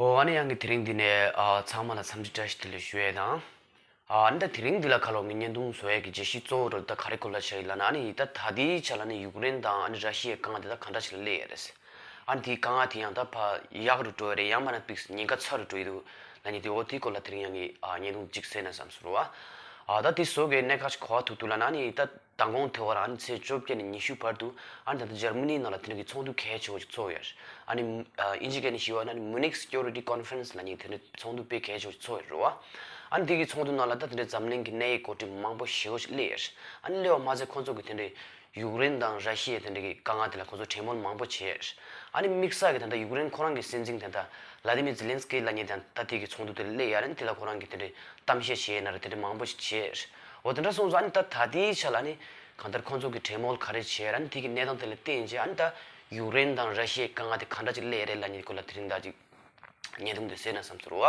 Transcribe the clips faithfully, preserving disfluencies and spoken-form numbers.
ཨོ་ཨ་ནི་ཡང་གི་དེ་རིང་འདི་ནས་ཨ་ཚང་མ་ལ་འཚམས་འདྲི་བཀྲ་ཤིས་བདེ་ལེགས་ཞུ་ཡས་དང་། ཨ་ནི་ད་དེ་རིང་འདི་ལ་ཁ་ལོ་ངའི་བརྙན་ཐུང་བཟོ་ཡས་ཀྱི་བརྗོད་གཞི་གཙོ་བོ་རུ་ད་ག་རེ་སྐོར་ལ་བྱ་ཡི་ལབ་ན། ཨ་ནི་ད་ད་ལྟའི་ཆ་ལ་ནི་ཡུཀ་རེན་དང་ཨ་ནི་ར་ཤི་ཡའི་དཀའ་ངལ་དེ་ད་ག་འདྲ་ཞིག་ལ་སླེབས་ཡས་རེད། ཨ་ནི་དེའི་དཀའ་ངལ་དེ་ཡང་ད་ཕར་ཡག་རུ་འགྲོ་ཡས་རེད། ཡང་མིན་ན་ཏིག་ཉེན་ཁ་ཚ་རུ་འགྲོ་ཡི་འདུག་ལབ་ནི་དེ། འོ་དེའི་སྐོར་ལ་དེ་རིང་ཡང་གི་ཨ་བརྙན་ཐུང་གཅིག་བཟོས་ན་བསམ་སོང་རུ་བ། ཨ་ད་དེ་བཟོ་གི་གནད་འགག་ཅིག་ག་པར་ཐུག་འདུག་ལབ་ན། ཨ་ནི་ད་མདང་དགོང་དེ་བར་ཨ་ནི་ཚེས་བཅོ་བརྒྱད་ནས་ཉི་ཤུ་བར་དུ་ཨ་ནི་ད་ལྟ་འཇར་མ་ནི་ནང་ལ་དེ་འདྲ་གི་ཚོགས་འདུ་གལ་ཆེ་བོ་ཞིག་ཚོགས་ཡོད། ཨ་ནི་ཨ་ཨིན་ཇི་སྐད་ནས་ཞུས་པ་ན་ནི་Munich Security Conference ལབ་ནི་དེ་འདྲའི་ཚོགས་འདུ་དཔེ་གལ་ཆེ་བོ་ཞིག་ཚོགས་ཡོད་རེད་བ། ཨ་ནི་དེ་གི་ཚོགས་འདུ་ནང་ལ་ད་དེ་འདྲའི་འཛམ་གླིང་གི་གནད་ཡོད་འགོ་ཁྲིད་མང་པོ་ཞེ་བོ་ཞིག་སླེབས་ཡོད། ཨ་ནི་སླེབས་པ་མ་ཟད་ཁོང་ཚོ་གི་དེ་འདྲའི་ཡུཀ་རེན་དང་ར་ཤི་ཡའི་དེ་འདྲ་གི་དཀའ་ངལ་དེ་ལ་ཁོང་ཚོ་གྲོས་མོལ་མང་པོ་བྱས། ཨ་ནི་དམིགས་བསལ་གྱི་ད་ལྟ་ཡུཀ་རེན་ཁོ་རང་གི་སྲིད་འཛིན་ད་ལྟ་བླ་ཏི་མི་ཛི་ལན་སི་ཀི་ལབ་མཁན་དེ་ད་དེ་གི་ཚོགས་འདུ་དེ་ལ་སླེབས་ཡ་རེད། དེ་ལ་ཁོ་རང་གི་དེ་འདྲའི་གཏམ་བཤད་བྱས་ཡིན་ན་རེད། དེ་འདྲ་མང་པོ་ཞིག་བྱས། འོ་དེ་འདྲ་སོང་ཙང་ཨ་ནི་ད་ད་ལྟའི་ཆ་ལ་ཨ་ནི་གང་ལྟར་ཁོང་ཚོ་གི་གྲོས་མོལ་ག་རེ་བྱས་ར། ཨ་ནི་དེ་གི་གནས་སྟངས་དེ་ལ་བརྟེན་བྱས་ཨ་ནི་ད་ཡུཀ་རེན་དང་ར་ཤི་ཡའི་དཀའ་ངལ་དེ་ག་འདྲ་ཅིག་སླེབས་རེད་ལབ་མཁན་གྱི་སྐོར་ལ་དེ་རིང་ད་ཅིག་བརྙན་ཐུང་དེ་བཟོས་ན་བསམ་ཚོར་བ།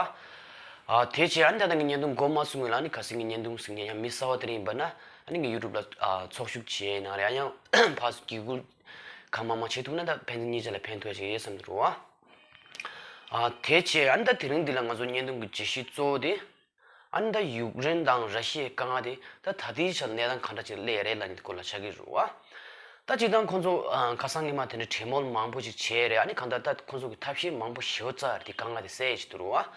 ཨ་དེ་བྱས་ཨ་ནི་ད་ལྟ་ངའི་བརྙན་ཐུང་འགོ་མ་ཚུགས་སྔོན་ལ་ཨ་ནི་གལ་སྲིད་ངའི་བརྙན་ཐུང་གཟིགས་མཁན་ཡང་མི་གསར་བ་དེ་རིང་ཡིན་པ་ན། ཨ་ནི་ངའི་ཡུ་ཊུབ་ལ་ཨ་ཚོགས་ཞུགས་བྱས་ཡིན་ན་རེད། ཨ་ཡང་ཕར་ཚུར་བརྒྱུད་སྐུལ་གང་མང་མང་བྱེད་ཐུབ་ན་ད་ཕན་ཚུན་གཉིས་ཆ་ལ་ཕན་ཐོགས་ཤིག་ཡོད་བསམ་གྱི་འདུག་བ། ཨ་དེ་བྱས་ཨ་ནི་ད་དེ་རིང་འདི་ལ་ང་ཚོ་བརྙན་ཐུང་གི་བརྗོད་གཞི་གཙོ་བོ་དེ། ཨ་ནི་ད་ཡུཀ་རེན་དང་ར་ཤི་ཡའི་དཀའ་ངལ་དེ་ད་ད་ལྟའི་ཆར་གནས་སྟངས་ག་འདྲ་ཅིག་སླེབས་རེད་ལབ་ནི་སྐོར་ལ་བྱ་གི་རེད་བ། ད་སྤྱིར་བཏང་ཁོང་ཚོ་ཨ་ཁ་སང་ཉི་མ་དེ་འདྲའི་གྲོས་མོལ་མང་པོ་ཞིག་བྱས་རེད། ཨ་ནི་གང་ལྟར་ད་ཁོང་ཚོ་གི་ཐབས་ཤེས་མང་པོ་ཞེ་པོ་བཙལ་རེད། དེ་དཀའ་ངལ་དེ་སེལ་ཡས་ཞིག་འདུག་རེད་བ།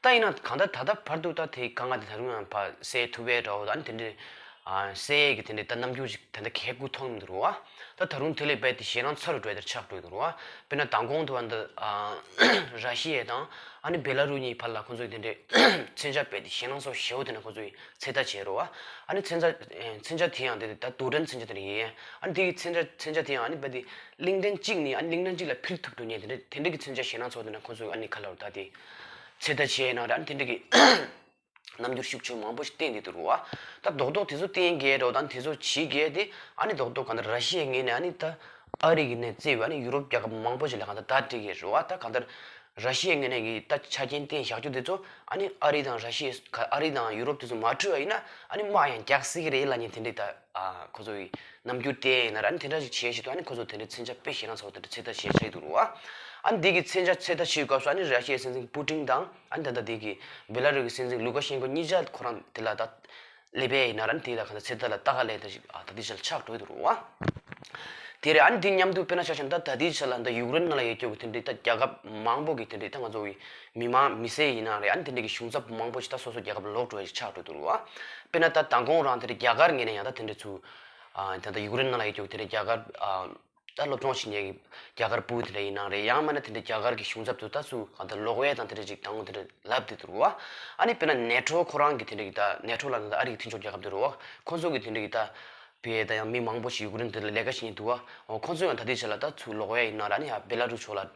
ད་ཡིན་ན་གང་ལྟར་ད་ལྟ་བར་དུ་ད་དེ་དཀའ་ངལ་དེ་ད་རུང་ཡང་ཕར་སེལ་ཐུབ་པའི་འདྲ་བོ་ད་ཨ་ནི་དེ་འདྲའི་ཨ་སེལ་ཡས་ཀྱི་དེ་འདྲའི་ད་རྣམ་འགྱུར་ཞིག་ད་ལྟ་གལ་དགུ་མཐོང་གི་མི་འདུག་རེད་བ། ད་ད་རུང་དེ་ལས་རྦད་དེ་ཞེད་སྣང་ཚ་རུ་འགྲོ་ཡ་དེ་ཆགས་འགྲོ་གི་འདུག་རེད་བ། དཔེར་ན་མདང་དགོང་དུ་བ་འདི་ཨ་ར་ཤི་ཡ་དང་ཨ་ནི་བེ་ལ་རུ་གཉིས་བར་ལ་ཁོང་ཚོའི་དེ་འདྲའི་མཚོན་ཆ་རྦད་དེ་ཞེད་སྣང་ཚ་བོ་ཞེ་པོ་དེ་ནས་ཁོང་ཚོས་ཚོད་ལྟ་བྱས་རེད་བ། ཨ་ནི་མཚོན་ཆ་མཚོན་ཆ་དེ་ཡང་དེ་ད་རྡུལ་ཕྲན་མཚོན་ཆ་དེ་འདྲ་ཡིན། ཨ་ནི་དེ་གི་མཚོན་ཆ་མཚོན་ཆ་དེ་ཡང་ཨ་ནི་རྦད་དེ་གླིང་ཕྲན་གཅིག་ནས་ཨ་ནི་གླིང་ཕྲན་གཅིག་ལ་འཕུར་ཐུབ་འགྲོ་མཁན་དེ་འདྲ་དེ་འདྲ་གི་མཚོན་ཆ་ཞེད་སྣང་ཚ་བོ་དེ་ནས་ཁོང་ཚོས་ཨ་ནི་ག་ལ་བར་ད་དེ་ཚོད་ལྟ་བྱས་ཡིན་ན་ར། ཨ་ནི་དེ་འདྲ་གི་རྣམ་འགྱུར་ཤུགས་ཆེ་མང་པོ་ཞིག་བསྟན་བསྡད་འདུག་རེད་བ། ད་རྡོག་རྡོག་དེ་ཚོ་བསྟན་གྱི་རེད་བ། ད་དེ་ཚོ་བྱེད་གྱི་དེ་ཨ་ནི་རྡོག་རྡོག་གང་ལྟར་ར་ཤི་ཡའི་ངོས་ནས་ཨ་ནི་ད་ཨ་རི་གི་ནས་བརྩིས་པ་ཨ་ནི་ཡུ་རོབ་རྒྱལ་ཁབ་མང་པོ་ཞིག་ལ་གང་ལྟར་བརྡ་སྤྲད་ཀྱི་རེད་བ། ད་གང་ལྟར་ར་ཤི་ཡའི་ངོས་ནས་ཀྱི་ད་ཆ་རྐྱེན་བསྟན་བཞག་རྒྱུ་དེ་ཚོ་ཨ་ནི་ཨ་རི་དང་ར་ཤི་ཡ་ཨ་རི་དང་ཡུ་རོབ་དེ་ཚོ་མ་འཁྲུལ་བ་ཡིན་ན་ཨ་ནི་དམག་ཡང་རྒྱག་སྲིད་ཀྱི་རེད་ལབ་མཁན་དེ་འདྲའི་ད་ཨ་ཁོ་ཚོ་ཡི་རྣམ་འགྱུར་བསྟན་ཡིན་ན་ར། ཨ་ནི་དེ་འདྲ་ཞིག་བྱས་བྱས་དུས་ཨ་ནི་ཁོ་ཚོ་དེ་འདྲའི་མཚོན་ཆ་དཔེ་ཞེད་སྣང་ཚ་བོ་དེ་འདྲ་ཚོད་ལྟ་བྱས་བྱས་འདུག་རེད་བ། ཨ་ནི་འདི་གི་མཚོན་ཆ་ཚོད་ལྟ་བྱེད་སྐབས་སུ་ཨ་ནི་ར་ཤི་ཡའི་སྲིད་འཛིན་པུ་ཏིན་དང་ཨ་ནི་ད་ལྟ་འདི་གི་བེ་ལ་རུ་གི་སྲིད་འཛིན་ལུ་ཀ་ཤེན་ཀོ་གཉིས་ཆ་ཁོ་རང་དེ་ལ་ད་སླེབས་པ་ཡིན་ན་ར། ཨ་ནི་དེ་ལ་གང་ལྟར་ཚོད་ལྟ་ལ་ལྟ་ག་སླེབས་ད་ཞིག་ཨ་ད་ལྟའི་ཆར་ཆགས་འགྲོ་གི་འདུག་རེད་བ། དེ་རེད། ཨ་ནི་དེ་མཉམ་དུ་དཔེར་ན་ཆ་བཞག་ན་ད་ད་ལྟའི་ཆར་ལ་ད་ཡུཀ་རེན་ནང་ལ་ཡོད་རྒྱུ་གི་དེ་འདྲའི་ད་རྒྱལ་ཁབ་མང་པོ་གི་དེ་འདྲའི་ད་ང་ཚོ་བའི་མི་མང་མི་སེར་ཡིན་ན་རེད། ཨ་ནི་དེ་འདྲའི་གི་གཞུང་ཚབ་མང་པོ་ཞིག་ད་སོ་སོ་རྒྱལ་ཁབ་ལོག་འགྲོ་ཡ་ཞིག་ཆགས་འགྲོ་འདུག་རེད་བ། དཔེར་ན་ད་མདང་དགོང་རང་དེ་འདྲའི་རྒྱ་གར་ངོས་ནས་ཡང་ད་དེ་འདྲའི་ཚུ་ཨ་ད་ད་ཡུཀ་རེན་ནང་ལ་ཡོད་རྒྱུ་གི་དེ་འདྲའི་རྒྱ་གར་ཨ་ད་སློབ་སྦྱོང་བྱེད་མཁན་གྱི་རྒྱ་གར་བུ་དེ་འདྲ་ཡིན་ན་རེད། ཡང་མིན་ན་དེ་འདྲའི་རྒྱ་གར་གྱི་གཞུང་ཚབ་ཏུ་ད་སུ་གང་ལྟར་ལོག་ཡས་དང་དེ་འདྲ་ཅིག་དང་པོ་དེ་འདྲ་ལབ་བསྡད་འདུག་རེད་བ། ཨ་ནི་དཔེར་ན་ནེ་ཊོ་ཁོ་རང་གི་དེ་འདྲ་གི་ད་ནེ་ཊོ་ལབ་ན་ད་ཨ་རི་གི་མཐུན་ཕྱོགས་རྒྱལ་ཁབ་དེ་རེད་བ། ཁོང་ཚོ་གི་དེ་འདྲ་གི་ད་བའི་ད་ཡང་མི་མང་པོ་ཞིག་ཡུཀ་རེན་དེ་ལ་ལས་ཀ་བྱེད་མཁན་འདུག་བ། ཁོང་ཚོ་ཡང་ད་ལྟའི་ཆ་ལ་ད་ཚུར་ལོག་ཡས་ཡིན་ན་ར། ཨ་ནི་ཡ་བེ་ལ་རུ་ཕྱོགས་ལ་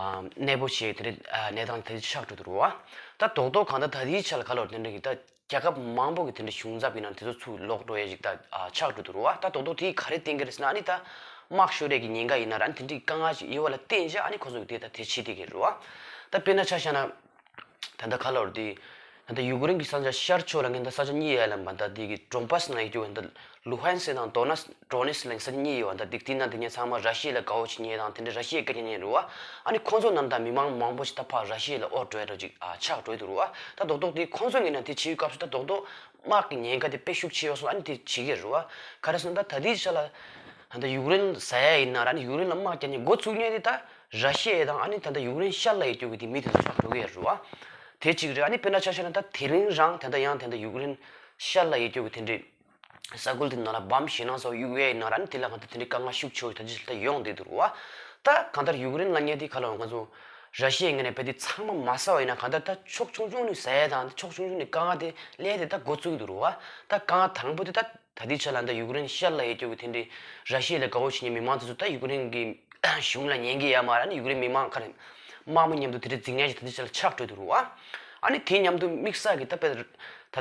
ཨ་གནས་སྤོ་བྱས་དེ་འདྲ་ཨ་གནས་སྟངས་དེ་འདྲ་ཆགས་འགྲོ་འདུག་རེད་བ། ད་རྡོག་རྡོག་གང་ལྟར་ད་ལྟའི་ཆ་ལ་ག་ལོར་དེ་འདྲ་གི་ད་རྒྱལ་ཁབ་མང་པོ་གི་དེ་འདྲའི་གཞུང་ཚབ་ཡིན་ན་དེ་ཚོ་ཚུར་ལོག་འགྲོ་ཡས་ཅིག་ད་ཨ་ཆགས་འགྲོ་འདུག་རེད་བ། ད་རྡོག་རྡོག་དེ་ག་རེ་བསྟན་གྱི་རེད་ཟེར་ན། ཨ་ནི་ད་དམག་ཤོར་ཡས་ཀྱི་ཉེན་ཁ་ཡིན་ན་ར། ཨ་ནི་དེ་འདྲའི་དཀའ་ངལ་ཞིག་ཡོད་པ་ལ་བརྟེན་བྱས་ཨ་ནི་ཁོ་ཚོ་གི་དེ་ད་དེ་བྱེད་བསྡད་ཀྱི་རེད་བ། ད་དཔེར་ན་ཆ་བཞག་ན་ད་ལྟ་ག་ལོར་དེ་ད་ལྟ་ཡུཀ་རེན་གྱི་ས་ཆ་ཤར་ཕྱོགས་ལ་ངས་ད་ས་ཆ་གཉིས་ཡོད་ལ་མ་ད་དེ་གི་ཌོན་པཱས་ནང་ཡོད་རྒྱུ་ད་ལུ་ཧན་སི་དང་ཌོ་ནས་ཌོ་ནེ་སི་ལབ་ས་ཆ་གཉིས་ཡོད་བ། ད་དེ་དེ་ན་དེ་ཉིད་ཚང་མ་ར་ཤི་ཡ་ལ་དགའ་བོ་བྱེད་མཁན་དང་དེ་འདྲ་ར་ཤི་ཡའི་སྐད་ཆ་ཉན་རེད་བ། ཨ་ནི་ཁོང་ཚོ་ནང་ད་མི་མང་མང་པོ་ཞིག་ད་ཕར་ར་ཤི་ཡ་ལ་དབོར་འགྲོ་ཡ་འདྲ་ཅིག་ཨ་ཆགས་འགྲོ་ཡ་འདུག་རེད་བ། ད་རྡོག་རྡོག་དེ་ཁོང་ཚོ་ངོས་ནས་དེ་བྱེད་ཡུལ་སྐབས་སུ་ད་རྡོག་རྡོག་དམག་གི་ཉེན་ཁ་དེ་དཔེ་ཤུགས་ཆེ་ཡོད་སོང་། ཨ་ནི་དེ་བྱེད་ཀྱི་རེད་བ། ག་རེ་ཟེར་ན་ད་ད་ལྟའི་ཆ་ལ་ད་ད་ཡུཀ་རེན་ཟ་ཡ་ཡིན་ན་ར། ཨ་ནི་ཡུཀ་རེན་ལ་དམག་རྒྱག་མཁན་འགོ་ཚུགས་མཁན་དེ་ད་ར་ཤི་ཡ་དང་ཨ་ནི་ད་ད་ཡུཀ་རེན་ཤར་ལ་ཡོད་རྒྱུ་གི་དེ་མི་དེ་ཚོ་ཆགས་འགྲོ་གི་ཡོད་རེད་བ། དེ་གཅིག་རེད། ཨ་ནི་དཔེར་ན་ཆ་བཞག་ན་ད་དེ་རིང་རང་ད་ད་ཡང་ད་ད་ཡུཀ་རེན་ཤར་ལ་ཡོད་རྒྱུ་གི་དེ་འདྲའི་ས་ཁུལ་དེ་ནང་ལ་བམ་ཞེད་སྣང་ཚ་བོ་གཡུག་ཡས་ཡིན་ན་ར། ཨ་ནི་དེ་ལ་གང་ལྟར་དེ་འདྲའི་དཀའ་ངལ་ཤུགས་ཆེ་བོ་ད་ཅི་ཞིག་ད་ཡོང་བསྡད་འདུག་རེད་བ། ད་གང་ལྟར་ཡུཀ་རེན་ལབ་མཁན་དེ་ག་ལ་ང་ཚོ་ར་ཤི་ཡའི་ངོས་ནས་རྦད་དེ་ཚང་མ་མ་ཟ་བ་ཡིན་ན་གང་ལྟར་ད་ཕྱོགས་ཆུང་ཆུང་ནས་ཟ་ཡས་དང་ཕྱོགས་ཆུང་ཆུང་ནས་དཀའ་ངལ་དེ་སླེབས་དེ་ད་འགོ་བཙུགས་ཀྱི་འདུག་རེད་བ། ད་དཀའ་ངལ་དང་པོ་དེ་ད་ད་ལྟའི་ཆ་ལ་ད་ཡུཀ་རེན་ཤར་ལ་ཡོད་རྒྱུ་གི་དེ་འདྲའི་ར་ཤི་ཡ་ལ་དགའ་བོ་བྱེད་མཁན་མི་མང་དེ་ཚོ་ད་ཡུཀ་རེན་གྱི་གཞུང་ལ་ཉན་གྱི་ཡོད་མ་རེད། ཨ་ནི་ཡུཀ་རེན་མི་མང་ག་རེ་དམག་མི་མཉམ་དུ་དེ་འདྲའི་འཛིང་ཡས་ཞིག་ད་ལྟའི་ཆ་ལ་ཆགས་འགྲོ་འདུག་རེད་བ། ཨ་ནི་དེ་མཉམ་དུ་དམིགས་བསལ་གྱི་ད་དཔེ་ད་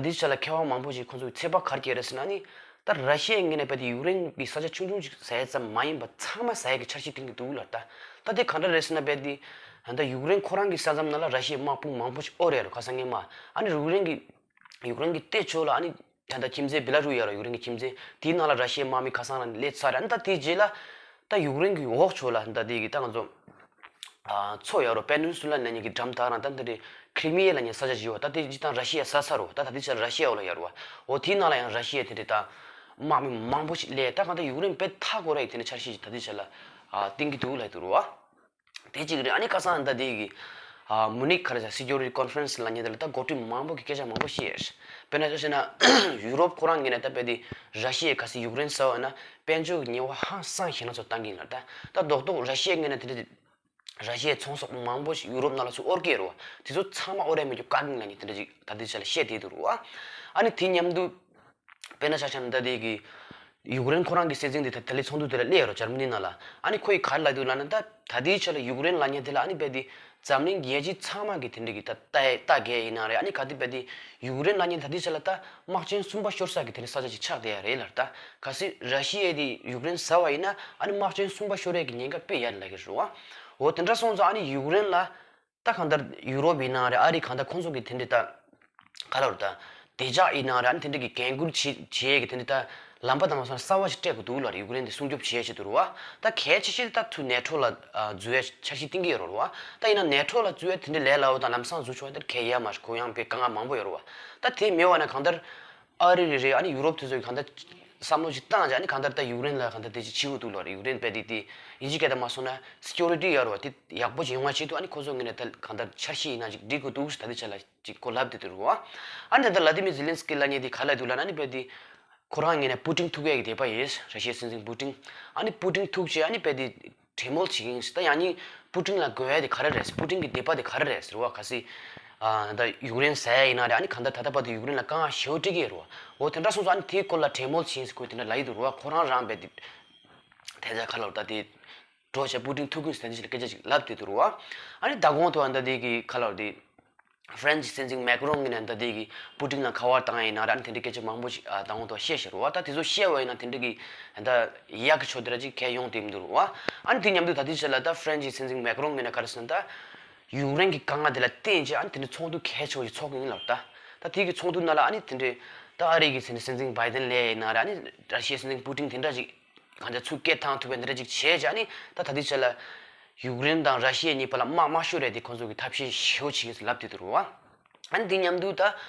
ལྟའི་ཆ་ལ་མཁས་དབང་མང་པོ་ཞིག་ཁོང་ཚོ་གི་ཚོད་དཔག་ག་རེ་བྱས་རེད་ཟེར་ན། ཨ་ནི་ད་ར་ཤི་ཡའི་ངོས་ནས་རྦད་དེ་ཡུཀ་རེན་གྱི་ས་ཆ་ཆུང་ཆུང་ཅིག་ཟ་ཡས་ཙམ་མ་ཡིན་པ་ཚང་མ་ཟ་ཡས་ཀྱི་འཆར་གཞི་བཏིང་གི་འདུག་ལབ། ད་ད་དེ་ག་འདྲ་རེད་ཟེར་ན་རྦད་དེ་ད་ཡུཀ་རེན་ཁོ་རང་གི་ས་མཚམས་ནང་ལ་ར་ཤི་ཡའི་དམག་དཔུང་མང་པོ་ཞིག་དབོར་ཡོད་རེད། ཁ་སང་ཉི་མ་ཨ་ནི་ཡུཀ་རེན་གྱི་ཡུཀ་རེན་གྱི་ལྟེ་ཕྱོགས་ལ་ཨ་ནི་ད་ལྟ་ཁྱིམ་མཚེས་བེ་ལ་རུ་ཡོད་རེད། ཡུཀ་རེན་གྱི་ཁྱིམ་མཚེས་དེའི་ནང་ལ་ར་ཤི་ཡའི་དམག་མི་ཁ་སང་རང་སླེབས་ཚར་རེད། ཨ་ནི་ད་དེའི་རྗེས་ལ་ད་ཡུཀ་རེན་གྱི་འོག་ཕྱོགས་ལ་ད་དེ་གི་ད་ང་ཚོ་ མཚོ་ཡོད་རེད། པེ་ནིན་སུ་ལ་ལབ་མཁན་གྱི་འགྲམ་དེ་རང་ད་འདི་རེད། ཁི་རི་མི་ཡ་ལབ་མཁན་ས་ཆ་ཞིག་ཡོད། ད་དེ་སྤྱིར་བཏང་ར་ཤི་ཡའི་ས་ས་རེད། ད་ད་ལྟའི་ཆར་ར་ཤི་ཡའི་འོག་ལ་ཡོད་རེད་བ། འོ་དེའི་ནང་ལ་ཡང་ར་ཤི་ཡའི་དེ་འདྲ་ད་དམག་མི་མང་པོ་ཞིག་སླེབས། ད་གང་ལྟར་ཡུཀ་རེན་དཔེ་མཐའ་སྐོར་ར་ཡི་དེ་འདྲ་འཆར་གཞི་ཞིག་ད་ལྟའི་ཆར་ལ་ཨ་བཏིང་གི་འདུག་ལབ་འདུག་རེད་བ། དེ་གཅིག་རེད། ཨ་ནི་ཁ་སང་ད་དེ་གི་ཨ་མུ་ནིག་ག་རེ་ཟེར། སི་ཀིའུ་རི་ཊི་ཀོན་ཧྥ་རན་སི་ལབ་མཁན་དེ་ལ་ད་འགོ་ཁྲིད་མང་པོ་གི་སྐད་ཆ་མང་པོ་བཤད། དཔེར་ན་ཆ་བཞག་ན་ཡུ་རོབ་ཁོ་རང་ངོས་ནས་ད་དཔེ་དེ་ར་ཤི་ཡའི་གལ་སྲིད་ཡུཀ་རེན་ཟ་བ་ཡིན་ན་དཔལ་འབྱོར་གྱི་ཉེས་པ་ཧང་སང་ཞེད་སྣང་ཚོ་བཏང་གི་ཡིན་ལ། ད་ད་རྡོག་རྡོག་ར་ཤི་ཡའི་ངོས་ནས་དེ་འདྲ། ར་ཤི་ཡའི་ཚོང་ཟོག་མང་པོ་ཞིག་ཡུ་རོབ་ནང་ལ་ཚུར་དབོར་གྱི་ཡོད་རེད་བ། དེ་ཚོ་ཚང་མ་དབོར་ཡ་མེད་རྒྱུ་བཀག་གི་ཡིན་ལབ་མཁན་དེ་འདྲ་ཅིག་ད་ལྟའི་ཆ་ལ་བཤད་བསྡད་འདུག་རེད་བ། ཨ་ནི་དེ་མཉམ་དུ་དཔེར་ན་ཆ་བཞག་ན་ད་ལྟའི་གི་ཡུཀ་རེན་ཁོ་རང་གི་སྲིད་འཛིན་དེ་ད་ལྟའི་ཚོགས་འདུ་དེ་ལ་སླེབས་ཡོད་རེད། འཇར་མ་ནི་ནང་ལ། ཨ་ནི་ཁོ་ཡིས་ག་རེ་ལབ་འདུག་ལབ་ན། ད་ད་ལྟའི་ཆ་ལ་ཡུཀ་རེན་ལབ་མཁན་དེ་ལ་ཨ་ནི་དཔེ་དེ་འཛམ་གླིང་རྒྱལ་སྤྱི་ཚང་མ་གི་དེ་འདྲ་གི་ད་ལྟ་ལྟ་གི་ཡིན་ན་རེད། ཨ་ནི་ག་དེ་དཔེ་དེ་ཡུཀ་རེན་ལབ་མཁན་ད་ལྟའི་ཆ་ལ་ད་དམག་ཆེན་གསུམ་པ་ཤོར་ས་གི་དེ་འདྲ་ས་ཆ་ཅིག་ཆགས་བསྡད་ཡ་རེད་ལབ། ད་གལ་སྲིད་ར་ཤི་ཡས་དེ་ཡུཀ་རེན་ཟ་བ་ཡིན་ན་ཨ་ནི་དམག་ཆེན་གསུམ་པ་ཤོར་ཡས་ཀྱི་ཉེན་ཁ་དཔེ་ཡོད་ལབ་ཀྱི་རེད་བ། འོ་དེ་འདྲ་སོང་ཙང་ཨ་ནི་ཡུཀ་རེན་ལ་ད་གང་ལྟར་ཡུ་རོབ་ཡིན་ན་རེད། ཨ་རི་གང་ལྟར་ཁོང་ཚོ་གི་དེ་འདྲའི་ད་ག་ལབ་རེད། ད་བདེ་འཇགས་ཡིན་ན་རེད། ཨ་ནི་དེ་འདྲའི་གི་འགན་འཁུར་བྱེད་བྱེད་ཀྱི་དེ་འདྲའི་ད་ལམ་པ་དང་མ་སོང་གསར་བ་ཞིག་སྤྲད་དགོས་འདུག་ལབ་རེད། ཡུཀ་རེན་དེ་སྲུང་སྐྱོབ་བྱེད་ཆེད་དུ་རེད་བ། ད་གལ་ཆེ་ཤོས་དེ་ད་ཚུར་ནེ་ཊོ་ལ་ཨ་འཛུལ་ཡ་འཆར་གཞི་བཏིང་གི་ཡོད་རེད་བ། ད་ཡིན་ན་ནེ་ཊོ་ལ་འཛུལ་ཡ་དེ་འདྲའི་ལས་སླ་བོ་དང་ལམ་སང་འཛུལ་ཆོག་ཡ་དེ་གལ་ཡོད་མ་རེད། ཁོ་ཡང་དཔེ་དཀའ་ངལ་མང་པོ་ཡོད་རེད་བ། ད་དེ་མེད་བ་ན་གང་ལྟར་ཨ་རི་རེད་རེད། ཨ་ནི་ཡུ་རོབ་དེ་ཚོ་གི་གང་ལྟར་བསམ་བློ་ཞིག་བཏང་བྱས། ཨ་ནི་གང་ལྟར་ད་ཡུཀ་རེན་ལ་གང་ལྟར་དེ་ཅིག་བྱེད་དགོས་འདུག་ལབ་རེད། ཡུཀ་རེན་དཔེ་དེ་དེ་ཨིན་ཇི་སྐད་དང་མ་སོང་ན་སི་ཀིའུ་རི་ཊི་ཡོད་རེད་བ། དེ་ཡག་པོ་ཞིག་ཡོང་བ་ཆེད་དུ་ཨ་ནི་ཁོ་ཚོ་ངོས་ནས་ད་གང་ལྟར་འཆར་གཞི་ཡིན་ན་ཅིག་སྒྲིག་དགོས་འདུག་ཟེར་ད་ལྟའི་ཆ་ལ་ཅིག་གོ་ལབ་བསྡད་འདུག་རེད་བ། ཨ་ནི་ད་ལྟ་བླ་ཏི་མིར་ཛི་ལིན་སི་ཀི་ལབ་མཁན་དེ་ག་ལབ་འདུག་ལབ་ན། ཨ་ནི་དཔེ་དེ་ཁོ་རང་ངོས་ནས་པུ་ཏིན་ཐུག་ཡས་ཀྱི་དད་པ་ཡོད། ར་ཤི་ཡའི་སྲིད་འཛིན་པུ་ཏིན། ཨ་ནི་པུ་ཏིན་ཐུག་བྱས་ཨ་ནི་དཔེ་དེ་གྲོས་མོལ་བྱེད་ཀྱི་ཡིན་ཟེར། ད་ཡང་སྙིང་པུ་ཏིན་ལ་དགོས་ཡ་དེ་ག་རེ་རེད། པུ་ཏིན་གྱི་དད་པ་དེ་ག་རེ་རེད་ཟེར་བ། གལ་སྲིད་ཨ་ད་ཡུཀ་རེན་ཟ་ཡ་ཡིན་ན་རེད། ཨ་ནི་གང་ལྟར་ད་ལྟ་བར་དུ་ཡུཀ་རེན་ལ་དཀའ་ངལ་ཞེ་པོ་འཕྲད་ཀྱི་ཡོད་རེད་བ། འོ་དེ་འདྲ་སོང་ཙང་ཨ་ནི་དེའི་སྐོར་ལ་གྲོས་མོལ་བྱེད་ཡིན་ཟེར་ཁོས་དེ་འདྲ་ལབ་ཡི་འདུག་རེད་བ། ཁོ་རང་རང་དཔེ་དེ་དེ་ཚོ་ག་ལབ་ད་དེ་འགྲོ་བྱས་པུ་ཏིན་ཐུག་གི་ཡིན་ཟེར་དེ་འདྲ་ཞིག་ལ་སྐད་ཆ་ཞིག་ལབ་བསྡད་འདུག་རེད་བ། ཨ་ནི་ད་གོང་དུ་ཨ་ད་དེ་གི་ག་ལབ་དེ་ཧྥ་རན་སི་སྲིད་འཛིན་མེ་ཀ་རོན་གྱིས་ནས་ད་ལྟའི་གི་པུ་ཏིན་ལ་ཁ་པར་བཏང་ཡིན་ན་ར། ཨ་ནི་དེ་འདྲའི་སྐད་ཆ་མང་པོ་ཞིག་ཨ་ད་དུང་ད་བཤད་བཞིན་རེད་བ། ད་དེ་ཚོ་བཤད་པ་ཡིན་ན་དེ་འདྲའི་གི་ད་ཡག་གི་ཕྱོགས་དེ་ར་ཅིག་གང་ཡང་ཡོང་བསྡད་མི་འདུག་རེད་བ། ཨ་ནི་དེ་མཉམ་དུ་ད་ལྟའི་ཆ་ལ་ད་ཧྥ་རན་སི་སྲིད་འཛིན་མེ་ཀ་རོན་གྱིས་ནས་ག་རེ་ཟེར་ན། ད་ཡུཀ་རེན་གྱི་དཀའ་ངལ་དེ་ལ་བརྟེན་བྱས་ཨ་ནི་དེ་འདྲའི་ཚོགས་འདུ་གལ་ཆེ་བ་ཞིག་ཚོགས་ཀྱི་ཡིན་ལབ། ད་ད་དེ་གི་ཚོགས་འདུ་ནང་ལ་ཨ་ནི་དེ་འདྲའི་ད་ཨ་རི་གི་སྲིད་འཛིན་བྷའི་ཏིན་སླེབས་ཡིན་ན་ར། ཨ་ནི་ར་ཤི་ཡའི་སྲིད་འཛིན་པུ་ཏིན་དེ་འདྲ་ཅིག་གང་ལྟར་ཚུར་སྐད་བཏང་ཐུབ་པའི་འདི་འདྲ་ཅིག་བྱས་བྱས། ཨ་ནི་ད་ད་ལྟའི་ཆ་ལ་ཡུཀ་རེན་དང་ར་ཤི་ཡ་གཉིས་བར་ལ་དམག་མ་ཤོར་ཡ་དེ་ཁོང་ཚོ་གིས་ཐབས་ཤེས་ཞེ་པོ་བྱེད་ཀྱི་ཡིན་ཟེར་ལབ་བསྡད་འདུག་རེད་བ། ཨ་ནི་དེ་མཉམ་དུ་ད་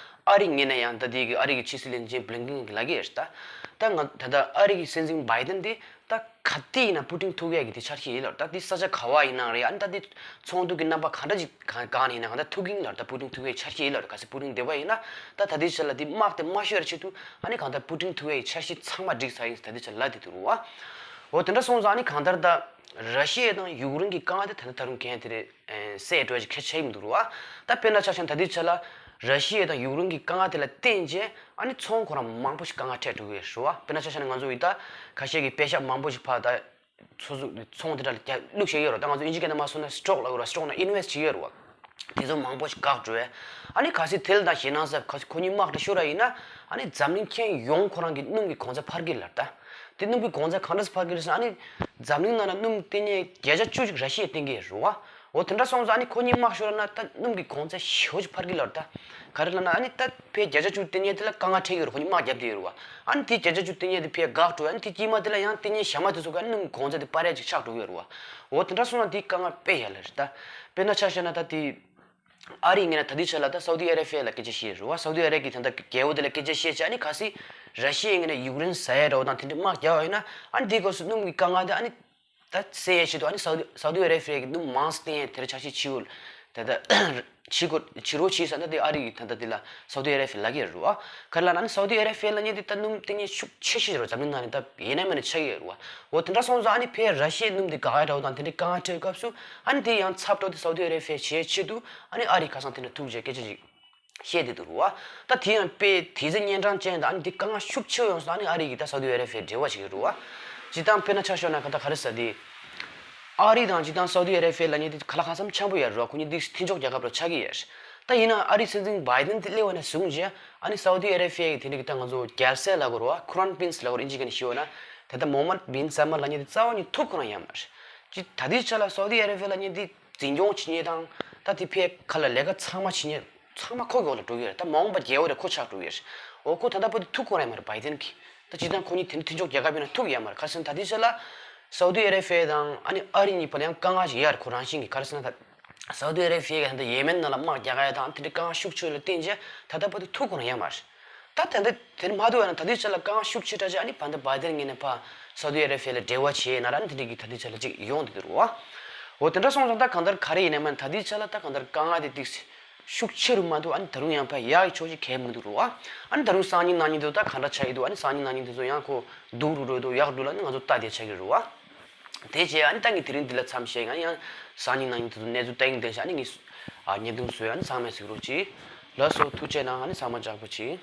ཨ་རི་ངོས་ནས་ཡང་ད་ལྟའི་གི་ཨ་རི་གི་ཕྱི་སྲིད་བློན་ཆེན་བྷི་ལིན་ཀེན་གྱིས་ལབ་ཀྱི་ཡོད་རེད། ད་ད་ང་ད་ལྟ་ཨ་རི་གི་སྲིད་འཛིན་བྷའི་ཏིན་དེ་ད་ག་དུས་ཡིན་ན་པུ་ཏིན་ཐུག་ཡ་གི་དེ་འཆར་གཞི་ཡིན་ལབ། ད་དེ་ས་ཆ་ག་བ་ཡིན་ན་རེད། ཨ་ནི་ད་དེ་ཚོགས་འདུ་གི་རྣམ་པ་ག་འདྲ་ཅིག་གང་གང་ནས་ཡིན་ན་གང་ལྟར་ཐུག་གི་ཡིན་ལབ། ད་པུ་ཏིན་ཐུག་ཡ་འཆར་གཞི་ཡིན་ལབ། གལ་སྲིད་པུ་ཏིན་བསྡད་པ་ཡིན་ན་ད་ད་ལྟའི་ཆ་ལ་དེ་དམག་དེ་མ་ཤོར་ཡ་ཆེད་དུ་ཨ་ནི་གང་ལྟར་པུ་ཏིན་ཐུག་ཡ་གི་འཆར་གཞི་ཚང་མ་སྒྲིག་ཚར་ཡིན་ཟེར་ད་ལྟའི་ཆ་ལ་ལབ་བསྡད་འདུག་རེད་བ། འོ་དེ་འདྲ་སོང་ཙང་ཨ་ནི་གང་ལྟར་ད་ར་ཤི་ཡ་དང་ཡུཀ་རེན་གྱི་དཀའ་ངལ་དེ་ད་ལྟ་ད་རུང་གང་དེ་རེད། སེལ་འགྲོ་ཡ་ཅིག་གལ་ཆེ་གི་མི་འདུག་རེད་བ། ད་དཔེར་ན་ཆ་བཞག་ན་ད་ལྟའི་ཆ་ལ་ར་ཤི་ཡ་དང་ཡུཀ་རེན་གྱི་དཀའ་ངལ་དེ་ལ་བརྟེན་བྱས་ཨ་ནི་ཚོང་ཁོ་རང་མང་པོ་ཞིག་དཀའ་ངལ་འཕྲད་འགྲོ་གི་ཡོད་རེད་བ། དཔེར་ན་ཆ་བཞག་ན་ང་ཚོ་ཡི་ད་ཁ་ཤས་ཀྱི་པེ་ཤག་མང་པོ་ཞིག་ཕར་ད་སོ་སོ་ཚོང་དེ་འདྲ་ལ་རྒྱག་བླུགས་བཞག་ཡོད་རེད། ད་ང་ཚོ་ཨིན་ཇི་སྐད་ནང་མ་སོང་ན་སི་ཊོག་ལབ་ཀྱི་རེད་བ། སི་ཊོག་ནང་ཨིན་ཝེ་སི་ཊི་བྱེད་ཀྱི་ཡོད་རེད་བ། དེ་ཚོ་མང་པོ་ཞིག་འགག་འགྲོ་བས། ཨ་ནི་གལ་སྲིད་དེ་ལ་ད་ཞེད་སྣང་ཟེར་གལ་སྲིད་ཁོ་གཉིས་དམག་དེ་ཤོར་བ་ཡིན་ན་ཨ་ནི་འཛམ་གླིང་ཁྱོན་ཡོངས་ཁོ་རང་གི་སྣུམ་གྱི་གོང་ཚད་འཕར་གྱི་ལབ། ད་དེ་སྣུམ་གྱི་གོང་ཚད་གང་འདྲ་སེ་འཕར་གྱི་རེད་ཟེར་ན། ཨ་ནི་འཛམ་གླིང་ནང་ན་སྣུམ་བཏོན་མཁན་བརྒྱ་ཆ་བཅུ་ཅིག་ར་ཤི་ཡས་བཏོན་གྱི་ཡོད་རེད་བ། འོ་དེ་འདྲ་སོང་ཙང་ཨ་ནི་ཁོ་གཉིས་དམག་ཤོར་ན་ད་སྣུམ་གྱི་གོང་ཚད་ཞེ་པོ་ཅིག་འཕར་གྱི་ལབ། ད་ག་རེ་ལབ་ན་ཨ་ནི་ད་ཕར་བརྒྱ་ཆ་བཅུ་བཏོན་མཁན་དེ་ལ་དཀའ་ངལ་འཕྲད་ཀྱི་ཡོད་རེད། ཁོ་གཉིས་དམག་བརྒྱབ་བསྡད་ཡོད་རེད་བ། ཨ་ནི་དེ་བརྒྱ་ཆ་བཅུ་བཏོན་མཁན་དེ་ཕར་འགག་འགྲོ་བས། ཨ་ནི་དེ་དཀྱིལ་མ་དེ་ལ་ཡང་བཏོན་མཁན་གཞན་མ་དེ་ཚོ་གི་སྣུམ་གོང་ཚད་དེ་འཕར་ཡ་ཅིག་ཆགས་འགྲོ་གི་ཡོད་རེད་བ། འོ་དེ་འདྲ་སོང་ན་དེ་དཀའ་ངལ་དཔེ་ཡ་ལ་རེད། ད་དཔེར་ན་ཆ་བཞག་ན་ད་དེ་ཨ་རིའི་ངོས་ནས་ད་ལྟའི་ཆ་ལ་ད་སའུ་ཏི་ཨ་རེ་ཕི་ཡ་ལ་སྐད་ཆ་བཤད་རེད་བ། སའུ་ཏི་ཨ་རེ་ཕི་ཡའི་ད་ལྟ་རྒྱལ་པོ་དེ་ལ་སྐད་ཆ་བཤད་བྱས། ཨ་ནི་གལ་སྲིད་ར་ཤི་ཡའི་ངོས་ནས་ཡུཀ་རེན་ཟ་ཡ་འདྲ་བོ་དང་དེ་འདྲའི་དམག་རྒྱག་པ་ཡིན་ན་ཨ་ནི་དེའི་སྐབས་སུ་སྣུམ་གྱི་དཀའ་ངལ་དེ་ཨ་ནི་ད་སེལ་ཡའི་ཆེད་དུ་ཨ་ནི་སའུ་ཏི་སའུ་ཏི་ཨ་རེ་ཕི་ཡ་གིས་སྣུམ་མང་ཙམ་བཏོན་ཡ་དེ་འདྲ་འཆར་གཞི་བྱེད་དགོས། ད་ལྟ་བྱེད་དགོས་བྱེད་རོགས་བྱེད་ཟེར་ན་དེ་ཨ་རི་གིས་ད་ལྟ་དེ་ལ་སའུ་ཏི་ཨ་རེ་ཕི་ཡ་ལབ་ཀྱི་རེད་བ། ག་རེ་ལབ་ན་ཨ་ནི་སའུ་ཏི་ཨ་རེ་ཕི་ཡ་ལབ་མཁན་དེ་ད་སྣུམ་བཏོན་མཁན་ཤུགས་ཆེ་ཤོས་ཅིག་རེད། འཛམ་གླིང་ནང་ནས་ད་ཡིན་ན་མིན་ན་ཆགས་ཀྱི་ཡོད་རེད་བ། འོ་དེ་འདྲ་སོང་ཙང་ཨ་ནི་ཕར་ར་ཤི་ཡའི་སྣུམ་དེ་འགག་ཡ་འདྲ་བོ་དང་དེ་འདྲའི་དཀའ་ངལ་འཕྲད་སྐབས་སུ་ཨ་ནི་དེ་ཡང་ཚབ་འགྲོ་དེ་སའུ་ཏི་ཨ་རེ་ཕི་ཡ་བྱེད་ཆེད་དུ་ཨ་ནི་ཨ་རི་ཁ་སང་དེ་འདྲ་ཐུག་བྱས་སྐད་ཆ་ཅིག་བཤད་བསྡད་འདུག་རེད་བ། ད་དེ་ཡང་དཔེ་དེ་ཚོ་གཉན་འཕྲང་ཅན་དང་ཨ་ནི་དེ་དཀའ་ངལ་ཤུགས་ཆེ་བ་ཡོང་སོང་ན་ཨ་ནི་ཨ་རི་གིས་ད་སའུ་ཏི་ཨ་རེ་ཕི་ཡ་འབྲེལ་བ་བྱེད་ཀྱི་རེད་བ། སྤྱིར་བཏང་དཔེར་ན་ཆ་བཞག་ན་ག་ད་ག་རེ་ཟེར་དེ། ཨ་རི་དང་སྤྱིར་བཏང་སའུ་ཏི་ཨ་རེ་ཕི་ཡ་ལབ་མཁན་དེ་ཁ་ལག་གང་འཚམ་འཆམ་པོ་ཡོད་རེད་བ། ཁོ་གཉིས་དེ་མཐུན་ཕྱོགས་རྒྱལ་ཁབ་རུ་ཆགས་ཀྱི་ཡོད། ད་ཡིན་ན་ཨ་རིའི་སྲིད་འཛིན་བྷའི་ཏིན་དེ་སླེབས་པ་ནས་བཟུང་བྱས་ཨ་ནི་སའུ་ཏི་ཨ་རེ་ཕི་ཡ་གི་དེ་འདྲ་གི་ད་ང་ཚོ་རྒྱལ་སྲས་ལབ་དགོས་རེད་བ། ཁུ་རོན་པིན་སི་ལབ་དགོས་རེད། ཨིན་ཇི་སྐད་ནས་ཞུས་པ་ན་ད་ལྟ་མོ་ཧམ་མད་བིན་སལ་མན་ལབ་མཁན་དེ་རྩ་བ་ཉིད་ཐུག་ཁོ་རང་ཡོད་མ་རེད། ཅི་ད་ལྟའི་ཆ་ལ་སའུ་ཏི་ཨ་རེ་ཕི་ཡ་ལབ་མཁན་དེ་འཛིན་སྐྱོང་བྱེད་མཁན་དང་ད་དེ་ཕར་ཁ་ལ་ལས་ཀ་ཚང་མ་བྱེད་མཁན་ཚང་མ་ཁོ་གི་འོག་ལ་འགྲོ་གི་ཡོད་རེད། ད་མ་འོངས་པ་རྒྱལ་པོ་དེ་ཁོ་ཆགས་འགྲོ་གི་ཡོད་རེད། འོ་ཁོ་ད་ལྟ་བར་དུ་ཐུག་ཁོ་རང་ཡོད་མ་རེད་བྷའི་ཏིན་གྱིས། ད་སྤྱིར་བཏང་ཁོ་གཉིས་དེ་འདྲ་མཐུན་ཕྱོགས་རྒྱལ་ཁབ་ཡིན་ན་ཐུག་ཡོད་མ་རེད། ག་རེ་ཟེར་ན་ད་ལྟའི་ཆ་ལ་ སའུ་ཏི་ཨ་རེ་བྷི་ཡ་དང་ཨ་ནི་ཨ་རི་གཉིས་བར་ལ་ཡང་དཀའ་ངལ་ཞིག་ཡོད་རེད། ཁོ་རང་བཞིན་གྱིས། ག་རེ་ཟེར་ན། ད་སའུ་ཏི་ཨ་རེ་བྷི་ཡ་གིས་ད་ལྟ་ཡེ་མེན་ནང་ལ་དམག་རྒྱག་ག་ཡ་དང་དེ་འདྲའི་དཀའ་ངལ་ཤུགས་ཆེ་ལ་བརྟེན་བྱས་ད་ལྟ་བར་དུ་ཐུག་གི་ཡོད་མ་རེད། ད་དེ་འདྲ་དེར་མ་ཐུག་ཡ་ན་ད་ལྟའི་ཆ་ལ་དཀའ་ངལ་ཤུགས་ཆེ་དྲགས་བྱས། ཨ་ནི་བར་འདི་བྷའི་ཌེན་ངོས་ནས་ཕར་སའུ་ཏི་ཨ་རེ་བྷི་ཡ་ལ་འབྲེལ་བ་བྱས་ན་ར། ཨ་ནི་དེ་འདྲ་གི་ད་ལྟའི་ཆ་ལ་ཅིག་ཡོང་བསྡད་འདུག་རེད་བ། འོ་དེ་འདྲ་སོང་ཙང་ད་གང་ལྟར་ག་རེ་ཡིན་ནའི་མིན། ད་ལྟའི་ཆ་ལ་ད་གང་ལྟར་དཀའ་ངལ་དེ་ཏིག་ཤུགས་ཆེ་རུ་མ་འདུག་ཨ་ནི་ད་རུང་ཡང་ཕར་ཡག་གི་ཕྱོགས་ཤིག་གང་ཡང་མི་འདུག་རེད་བ། ཨ་ནི་ད་རུང་སང་ཉིན་གནངས་ཉིན་དེ་ཚོ་ད་ག་འདྲ་ཆགས་ཀྱི་འདུག་ཨ་ནི་སང་ཉིན་གནངས་ཉིན་དེ་ཚོ་ཡང་ཁོ་སྡུག་རུ་འགྲོ་འདུག་ཡག་འགྲོ་ལ་ནི་ང་ཚོ་ལྟ་བསྡད་ཆགས་ཀྱི་རེད་བ། དེ་བྱས་ཨ་ནི་ད་ངས་དེ་རིང་འདི་ལ་མཚམས་བཞག་ང་ཡང་སང་ཉིན་གནངས་ཉིན་དེ་ཚོ་གནས་ཚུལ་ལྟ་ཡིན་དེ་བྱས། ཨ་ནི་ངས་ཨ་བརྙན་ཐུང་བཟོས། ཨ་ནི་ཚང་མས་གཟིགས་རོགས་གྱིས། ལགས་སོ། ཐུགས་རྗེ་གནང་། ཨ་ནི་ཚང་མ་ལྗགས་པོ་གྱིས།